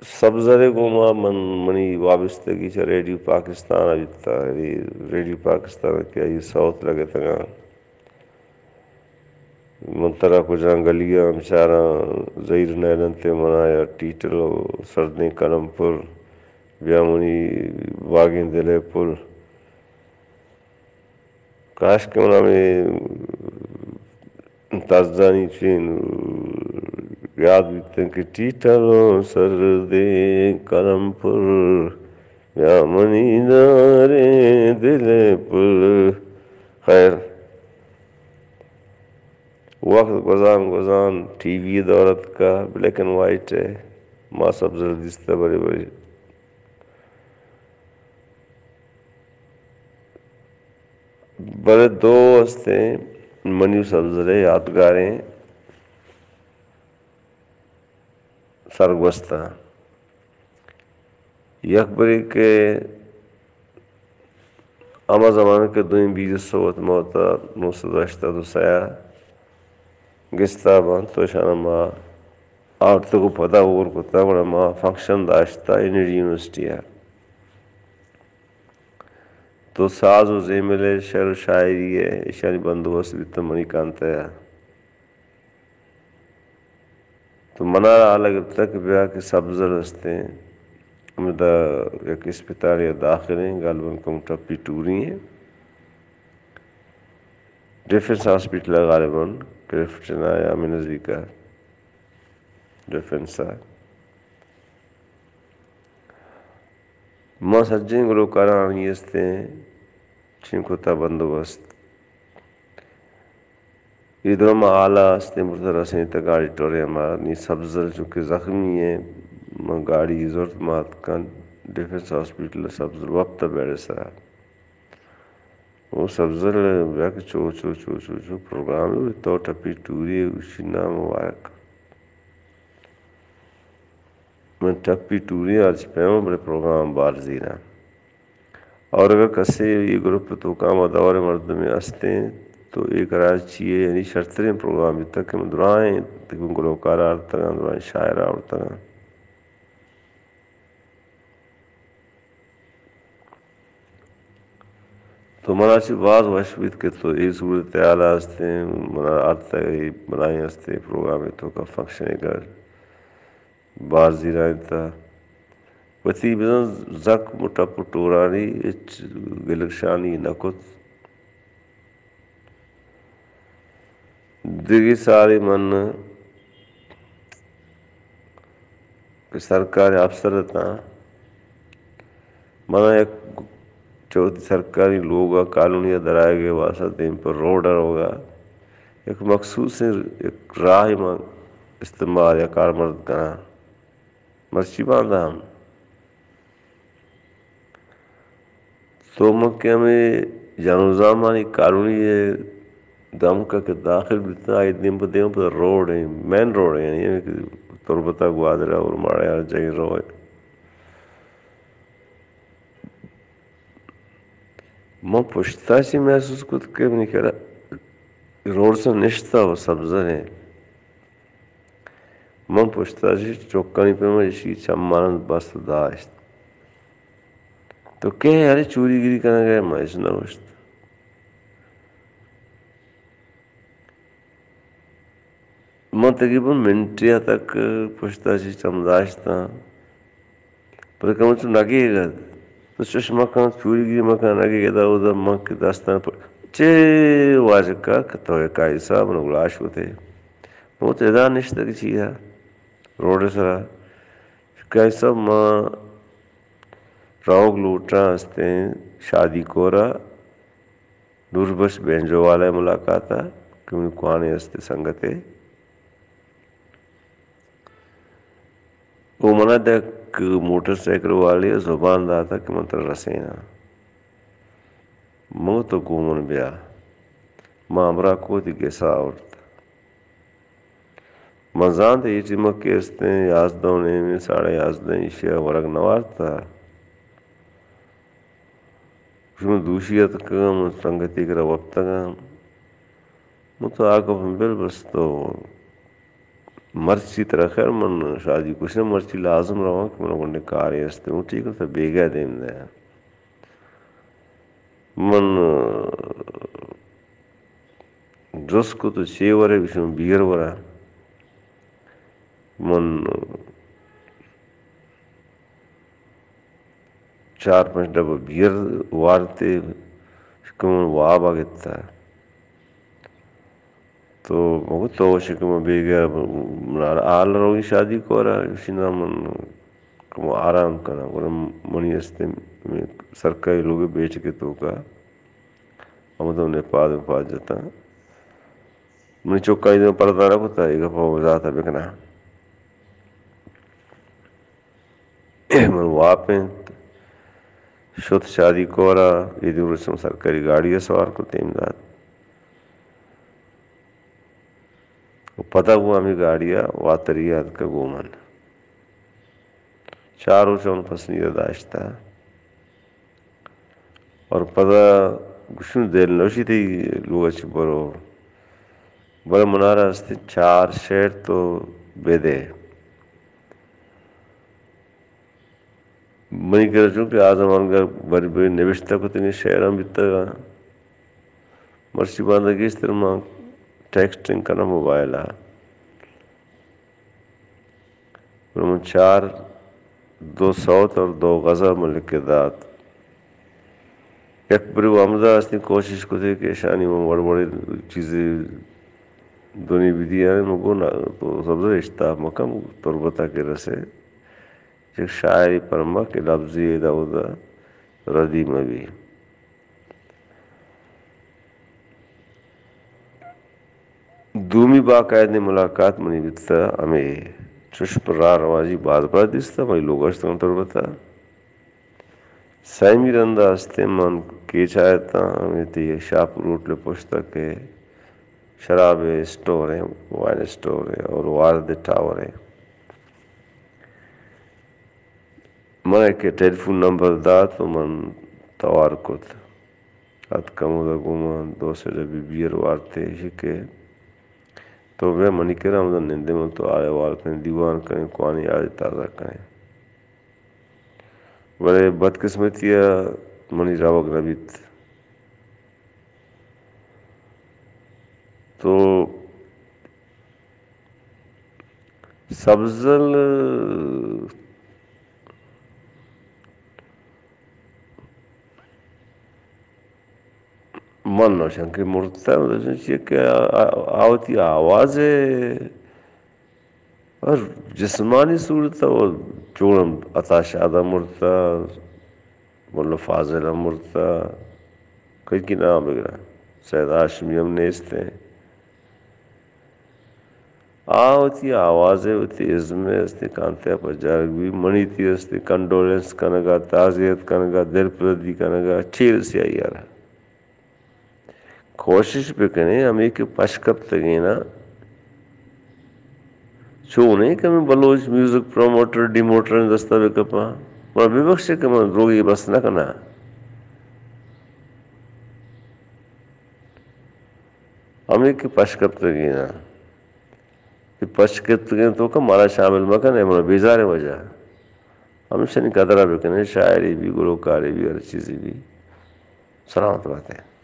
سبزر ءِ گوما من، منی وابستگی چہ ریڈیو پاکستان ءَ بیتگ۔ ری-، ریڈیو پاکستان ءَ کہ آئی ءِ سوت لگتگ اَنت۔ من ترا کجام گلی ءَ بچاراں، زہیر نیلنت ءِ منا یا ٹیٹل ءُ سردیں قلم پر، بیا منی باگیں دل ءِ پل۔ کاش کہ من ہمے تزانی چین یاد بیتیں کہ ٹیٹل ءُ سردیں قلم پر، یا منی ناریں دل ءِ پل۔ خیر، وقت گوزان گوزان ٹی وی ءِ دور اتکا، بلیک اینڈ وائٹ ءَ، ما سبزر دیستہ برے برے۔ بلے دو استیں منی ءُ سبزر ءِ یادگاریں سرگوستاں۔ یک برے کہ ہما زمانگ کہ دوئیں بیست سوت موت ءَ نو سد ءُ ہشتاد ءُ سئے ءَ گستا بنت، تو اشانا ما آورتگ ءُ پدا ہور کتگ، گڑا ما فنکشن داشتہ انڈین یونیورسٹی ءَ۔ تو ساز ءُ زیمل ءِ، شعر ءُ شاعری ءِ، ایشانی بندوبست بیتہ منی کانتہ ءَ۔ تو منا را حال گپتہ کہ بیا کہ سبزر استیں، ہمدا یک اسپتالے ءَ داخل ایں، غالباً کم ٹپی ٹوری ایں، ڈیفنس ہاسپٹل ءَ غالباً، کلفٹن ءَ یا ہمے نزیک ءَ ڈیفنس ءَ۔ ما سجیں گلوکاراں آنی استیں چین کتا بندوبست۔ اے درا ما آلا استیں برتہ رسینتگ آڈیٹوریم ءَ۔ نی سبزر چونکہ زخمی ایں، ما گاڑی زرت، ما اتکاں ڈیفنس ہاسپٹل ءَ سبزر وپتہ بیڈ ءِ سرا۔ او سبزر بیا کہ چو، چو، چو، چو، چو پروگرام، تو ٹپی ٹوری، اشی نام مبارک۔ من ٹپی ٹوری ہرچ پیما بلے پروگرام بار زیراں۔ اور اگر کسے اے گروپ ءِ توکا ہما دور ءِ مردمے استیں تو اے کراچی ءِ یعنی شرتریں پروگرام بیتگ کہ من درائیں تقریباً گلوکار آورتگاں، درائیں شاعر آورتگاں۔ تو منا چہ باز وش بیت کہ تو اے صورتحال ءَ استیں، منا آرتگ اے بلائیں استیں پروگرام ءِ توکا فنکشنے گر بار زیرائینتہ۔ وتی بزاں زخم ءُ ٹپ ءُ ٹورانی ہچ گلگشانی نہ کت۔ دگہ سالے من کہ سرکار ءِ افسر اتاں، منا یک چہ وتی سرکاری لوگ ءَ کالونی ءَ درآیگ ءِ واسطہ دیم پہ روڈ ءَ روگ ءَ یک مخصوصیں یک راہے من استعمال یا کارمرز کناں۔ مرچی باندا ہم تو من کہ ہمے جنوزامانی کالونی ءِ دمک ءَ کہ داخل بیتاں، آئی دیم پہ دیم پہ روڈ ایں، مین روڈ ایں، یعنی ہمے کہ تربت ءَ گوادر ءَ اورماڑہ ءَ ہر جاگہ رو۔ من پشتا چی محسوس کت کہ منی کرا روڈ سر نشتہ و سبزر ایں۔ من پشتا چی چکانی پیما ایشی چماناں بست داشت۔ تو کئے؟ ارے چوری گری کنگ ءَ؟ من ہچ نہ گوشت۔ من تقریباً منٹے ءَ تک پشتا چی چم داشتاں۔ پر کمو چو نگیگ ات۔ تو چش مکن، چوری گری مکن، نگیگ ادا اودا من کہ دستاں پر-، چے واجہ کار کہ تو کائی صاحب نہ گلاش ہوتے۔ من تو ادا نشتگ چیا روڈ سرا۔ کائی صاحب، ما روگ لوٹاں استیں شادی کورا۔ نوربخش بینجو والا ءِ ملاقات ءَ کہ منی کوہنیں ہستیں سنگتے۔ او منا دک موٹر سائیکل والے ءَ زبان داتا کہ من ترا رسیناں۔ من تو گوں من بیا۔ ما ہمراہ کو وتی گسا آورت۔ من زانت اے ٹیم ءَ کہ استیں یازدہ و نیمیں، ساڑھے یازدہ، ایشی ءَ ورگ نہ وارتہ۔ من دوشی اتکگاں، من سنگتے کرا وپتگاں۔ من تو آ گپ بل بس تو مرچی ترا خیر من شادی کشنا، مرچی لازم رواں کہ من گونڈے کارے است۔ اوں ٹھیک ہے، تو بیگا دیم دے۔ من جست کو تو چے ورے؟ گوشی من بیر وراں۔ من چار پنچ ڈبہ بیر وارتے، شکم واب آ گتا۔ تو مگو تو شکم بیگا منارا حال روی شادی کورا، گوشی نا من کمو آرام کناں، گڑا منی استیں سرکاری لوگ بیٹھکے توکا ہمدم نے پاد پاد جتاں۔ منی چکانی دیم پردہ نہ کتا، اے گپا وضاحت بکناں۔ من واپینت، شت شادی کورا، اے دو روچ من سرکاری گاڑی سوار کت امداد۔ و پدا گوں ہمے گاڑی ء واتری ء اتکگ گوں من۔ چار روچ من پسنیدہ داشتہ۔ اور پدا گوشوں دل نوشی تئی لوگ ء چہ برو۔ بلے منارا استیں چار شعر تو بدے۔ منی کرا چونکہ آ زمانگ ء بری بری نبشتہ کتگیں شعراں بیتگ آں۔ مرچی باندا گیشتر من ٹیکسٹنگ کناں موبائل ء۔ گڑا من چار، دو سوت اور دو غزل من لکھ کے دات۔ یک بری ہمدا استیں کوشش کتے کہ اشانی من وڑ وڑیں چیزے دنی بدی آنے، من گوں تو سبزہ اشتاپ مکن تربتا کہ رسے۔ یک شاعری پرمہ کہ لبزی ادا اودا ردی مہ بی۔ دومی باقاعدیں ملاقات منی بیتہ ہمے چش پر راہ روانی باز باز دیستہ، منی لوگ اشتگاں تربتا۔ سیمی رندا استیں من کیچ آیتاں، ہمے تئی شاپ روڈ لے پشتا کہ شراب اسٹور ہیں، وائن اسٹور ہیں اور وارد ٹاور ہیں۔ من کہ ٹیلیفون نمبر دات و من توار کت۔ اتک ہمودا گوں من دو سے ڈبی بیئر وارتے، ایشی کہ تو بیا منی کرا ہمودا نندے، من تو آرے وار کنیں، دیوان کنیں، کوانی یاد تازہ کنیں۔ بلے بدقسمتی ء منی روگ نہ بیت۔ تو سبزل من نوشن کہ مرتہ، چیئے کہ آ-، آ-، آ وتی آواز ء اور جسمانی صورت ء چون عطا شاد ء مرتہ، ملا فاضل ء مرتہ، کئی کی نام بگراں، سید ہاشمی ہم نیست ہیں۔ آ وتی آواز ء وتی ازم ء استیں کانتے ء پجارگ بی، منی تئی استیں کنڈولنس کنگا، تعزیت کنگا، دلپردی کنگا، چیر سیاہی آرا۔ کوشش بکنیں ہمے کہ پشکپتگیناں، چونیں کہ ہمے بلوچ میوزک پروموٹر، ڈیموٹر دستا بکپاں۔ من ببخشے کہ من دروگی بس نہ کناں۔ ہمے کہ پشکپتگیناں۔ اے پشکپتگیں توکا مارا شامل مکن، اے منا بیزاریں وجہ۔ ہمیشانی قدر ء بکنیں، شاعری بی، گلوکاری بی، ہر چیزی بی۔ سلامت بات ئے۔